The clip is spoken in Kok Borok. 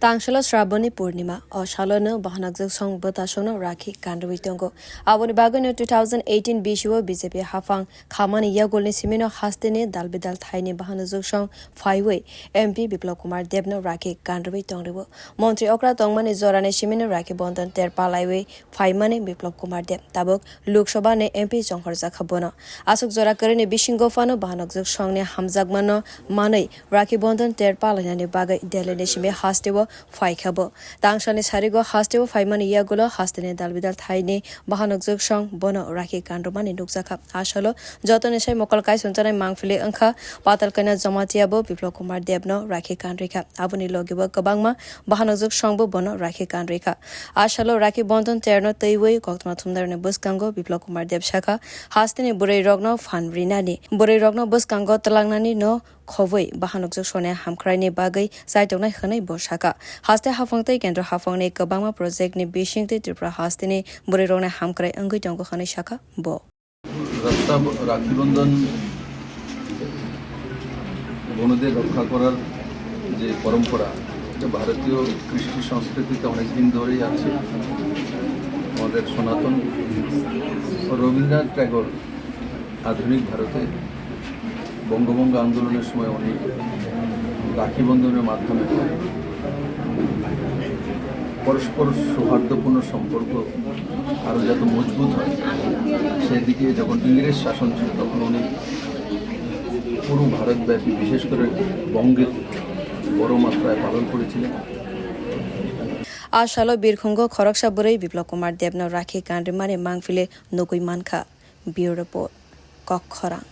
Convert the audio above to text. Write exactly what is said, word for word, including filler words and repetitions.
Tangsalo Sraboni Purnima, o salono bahanokjwk song bwtasongno rakhi kanrwi tongo. Aboni bagwino two thousand eighteen bisio B J P haphang khamani yagulni simino hasteni dalbidal thaini bahanokjwk song phaiwi M P Biplab Kumar Debno rakhi kanrwi tongriwo. Montri okra tongmani jorani simino rakhi bondon ter palaiwi phaimani Biplab Kumar Deb tabuk Lok Sabha ni M P chongkhorjakha bono. Aswk jora kwrwini bisingo phano bahanokjwk songni hamjakmano manwi rakhi bondon ter palainani bagwi Delhi ni simi hasteo phaikha bo. Tangsalni sarigo hasteo phaimani yagulo hasteni dalbidal thaini bahanokjwk song bono rakhi kanrwmani nukjakha. Asalo jotoni sai mokol kaisonjanai mangphili wngkha Patalkaina Jamatia bo Biplab Kumar Debno rakhi kanrwikha. Aboni logibo kwbangma bahanokjwk songbo bono rakhi kanrwikha. Asalo rakhi bondon terno twiwi koktma thumnarokni bwskango Biplab Kumar Deb sakha, hasteni bwrwi rokno phan rinani, bwrwi rokno bwskango twlangnani no khobwi bahanokjwk sone hamkraini bagwi chaitongnai hwnwi bo sakha. Haste haphang tei kendro haphangni kwbangma project ni bising tei Tripura hasteni bwrwi rokni hamkrai wngwi tongo hwnwi sakha bo. রাখা রাখি বন্ধন বোনদের রক্ষা করার যে পরম্পরা, এটা ভারতীয় কৃষ্টি সংস্কৃতিতে অনেক দিন ধরেই আছে। আমাদের সনাতন রবীন্দ্রনাথ ট্যাগোর আধুনিক ভারতে বঙ্গভঙ্গ আন্দোলনের সময় উনি রাখি বন্ধনের মাধ্যমে পরস্পর সৌহার্দ্যপূর্ণ সম্পর্ক আরও যাতে মজবুত হয়, সেদিকে যখন ইংরেজ শাসন ছিল, তখন উনি পুরো ভারতব্যাপী, বিশেষ করে বঙ্গে বড় মাত্রায় পালন করেছিলেন। A salo birkhungo khoroksa bwrwi Biplab Kumar Debno rakhi kanrwimani mangphili nugwi mankha. Bureau Report, Kokkhorang.